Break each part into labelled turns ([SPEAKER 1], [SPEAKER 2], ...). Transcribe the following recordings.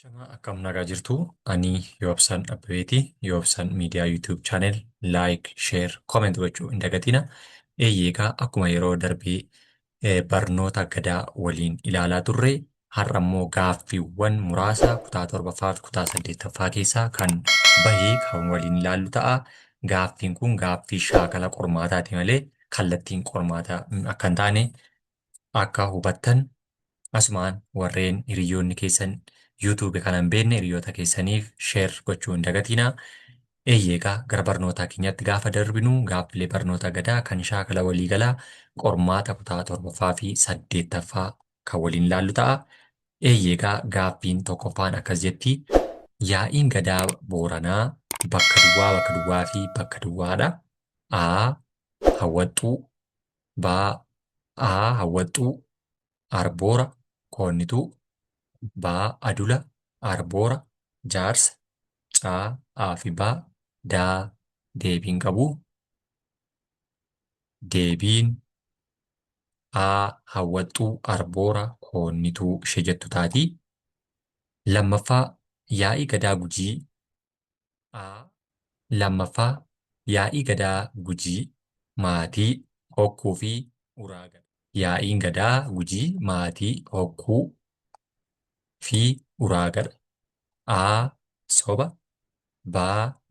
[SPEAKER 1] Shamaa akkam nagaa jirtu ani Yoobsan Abbebeeti. Yoobsan Miidiyaa YouTube channel like, share, comment gochuu hin dagatina. Eeyyee akkuma yeroo darbee barnoota gadaa waliin ilaalaa turre har'a immoo gaaffiiwwan muraasa kutaa torbaffaa fi kutaa saddeettaffaa keessaa kan bahee kan waliin ilaallu ta'a. Gaaffiin kun gaaffii shaakala qormaataati malee kallattiin qormaataa akka hin taane akka hubattan asumaan warreen hiriyoonni keessan YouTube kana hin beekne hiriyoota keessaniif share gochuu hin dagatinaa. Eeyyee egaa gara barnootaa keenyatti gaafa darbinu gaaffilee barnoota gadaa kan shaakala waliigalaa qormaata kutaa torbaffaa fi saddeettaffaa kan waliin ilaallu ta'a. Eeyyee egaa gaaffiin tokkoffaan akkas jetti. Yaa'iin gadaa Booranaa bakka duwwaa bakka duwwaa fi bakka duwwaadha. A. Hawwaxxuu B. A. Hawwaxxuu Arboora Koonnituu B. Adula Arboora Jaarsa C. A fi B. D. Deebiin qabu. Deebiin A. Hawwaxxuu Arboora Koonnituu ishee jettu taati. Lammaffaa Yaa'ii Gadaa Gujii A. Lammaffaa Yaa'ii Gadaa Gujii maatii Hokkuu fi Uraagadha. Yaa'iin Gadaa Gujii maatii Hokkuu fi Uraagadha. A. Soba B.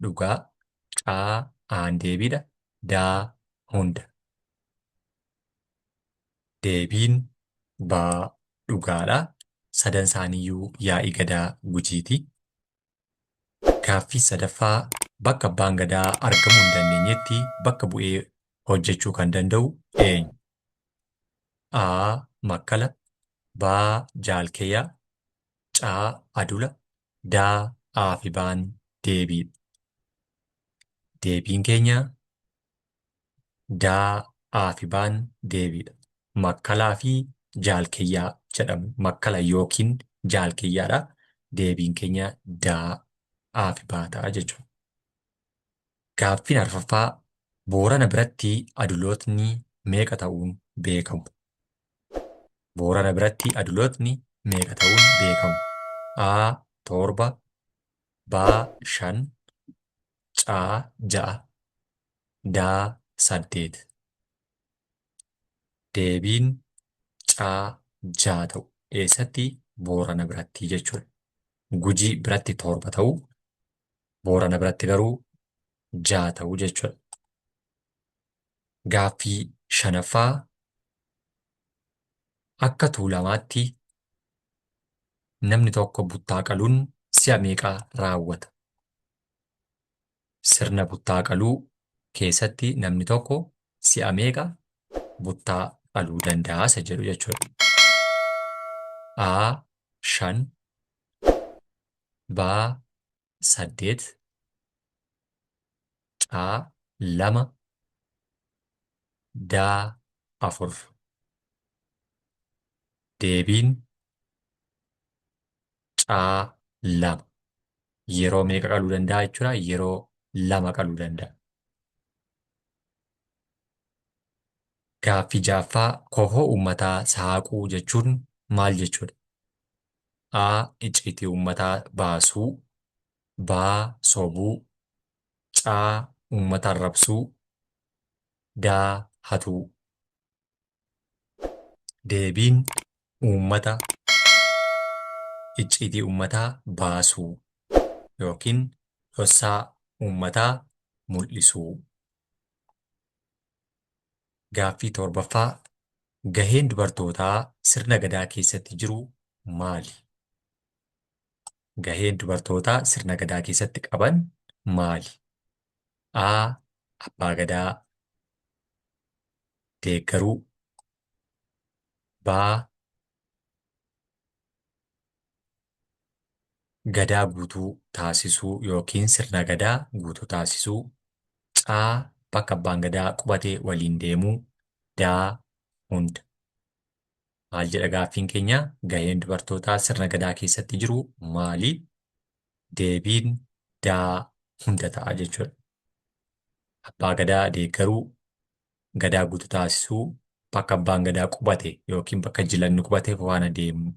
[SPEAKER 1] Dhugaa C. A'n deebiidha D. Hunda. Deebiin B. Dhugaadha. Sadan isaaniiyyuu Yaa'ii Gadaa Gujiiti. Gaaffii sadaffaa, Bakka Abbaan Gadaa argamuu hin dandeenyetti bakka bu'ee hojjechuu kan danda'u eenyu? A. Makkala B. Jaalkeeyaa C. Adula D. A fi B'n deebiidha. Deebiin keenya D, A fi B'n deebiidha. Makkalaa fi Jaalkiyyaa jedhamu. Makkala yookiin Jaalkiyyaadha. Deebiin keenya D, A fi B ta'a jechuudha. Gaaffiin arfaffaa Boorana biratti adulootni meeqa ta'uun beekamu? Boorana biratti adulootni meeqa ta'uun beekamu? A. 7 B. 5 C. 6 D. 8. Deebiin C. 6 ta'u. Eessatti? Boorana biratti jechuudha. Gujii biratti 7 ta'u. Boorana biratti garuu 6 ta'u jechuudha. Gaaffii shanaffaa Akka Tuulamaatti namni tokko buttaa qaluun si'a meeqa raawwata? Sirna buttaa qaluu keessatti namni tokko si'a meeqa buttaa qaluu danda'a isa jedhu jechuudha. A. 5 B. 8 C. 2 D. 4. Deebiin C. 2. Yeroo meeqa qaluu danda'a jechuudha? Yeroo lama qaluu danda'a. Gaaffii ja'affaa kofoo uummataa saaquu jechuun maal jechuudha? A. Icciitii uummataa baasuu B. Sobuu C. Uummata arrabsuu D. Hatuu. Deebiin uummata icciitii uummataa baasuu yookiin dhossaa uummataa mul'isuu. Gaaffii torbaffaa Gaheen dubartootaa sirna Gadaa keessatti jiru maali? Gaheen dubartootaa sirna Gadaa keessatti qaban maali? A. Abbaa Gadaa deeggaruu B. Gadaa guutuu taasisuu yookiin sirna Gadaa guutuu taasisuu C. Bakka Abbaan Gadaa qubate waliin deemuu D. Hunda. Maal jedha gaaffiin keenya? Gaheen dubartootaa sirna Gadaa keessatti jiru maali? Deebiin D. Hunda ta'a jechuudha. Abbaa Gadaa deeggaruu, Gadaa guutuu taasisuu, bakka Abbaan Gadaa qubate yookiin bakka jilanni qubate faana deemuu.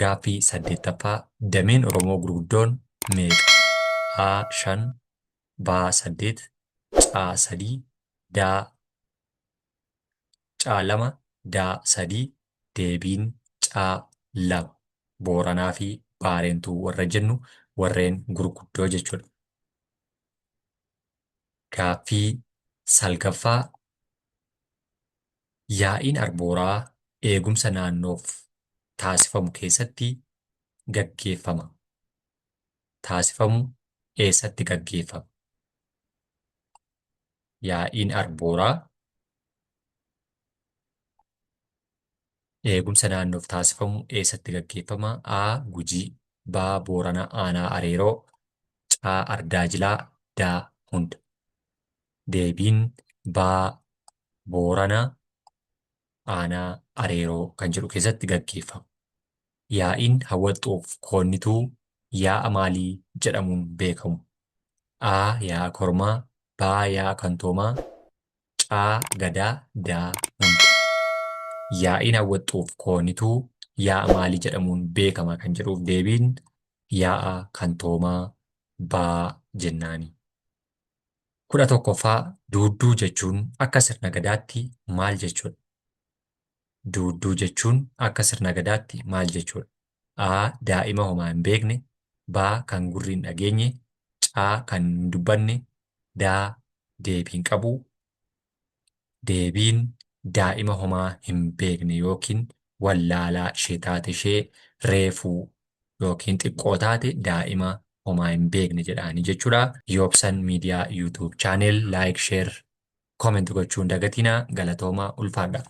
[SPEAKER 1] Gaaffii 8ffaa dameen Oromoo gurguddoon meeqa? A 5, B 8, C 3, D C 2, D 3. Deebiin C 2. Booranaa fi Baareentuu warra jennu warreen gurguddoo jechuudha. Gaaffii 9ffaa Yaa'iin Arbooraa eegumsa naannoof taasifamu keessatti gaggeeffama. Taasifamu eessatti gaggeeffama? Yaa'iin Arbooraa eegumsa naannoof taasifamu eessatti gaggeeffama? A. Gujii, B. Boorana Aanaa Areeroo, C. Ardaa Jilaa, D. Hunda. Deebiin B. Boorana Aanaa Areeroo kan jedhu keessatti gaggeeffama. Yaa'iin Hawwaxxoof Koonnituu yaa'a maalii jedhamuun beekamu? A. Yaa'a Kormaa, B. Yaa'a Kantoomaa, C. Gadaa, D. Hunda. Yaa'iin Hawwaxxoof Koonnituu yaa'a maalii jedhamuun beekama kan jedhuuf deebiin yaa'a Kantoomaa B jennaani. 11ffaa Duudduu jechuun akka sirna Gadaatti maal jechuudha? Duudduu jechuun akka sirna Gadaatti maal jechuudha? A. Daa'ima homaa hin beekne, B. Kan gurri hin dhageenye, C. Kan hin dubbanne, D. Deebii hin qabu. Deebiin daa'ima homaa hin beekne yookiin wallaalaa ishee taate ishee reefuu yookiin xiqqoo taate daa'ima homaa hin beekne jedhaanii jechuudha. Yoobsan Media YouTube channel like, share, comment gochuu hin dagatinaa. Galatoomaa, ulfaadha.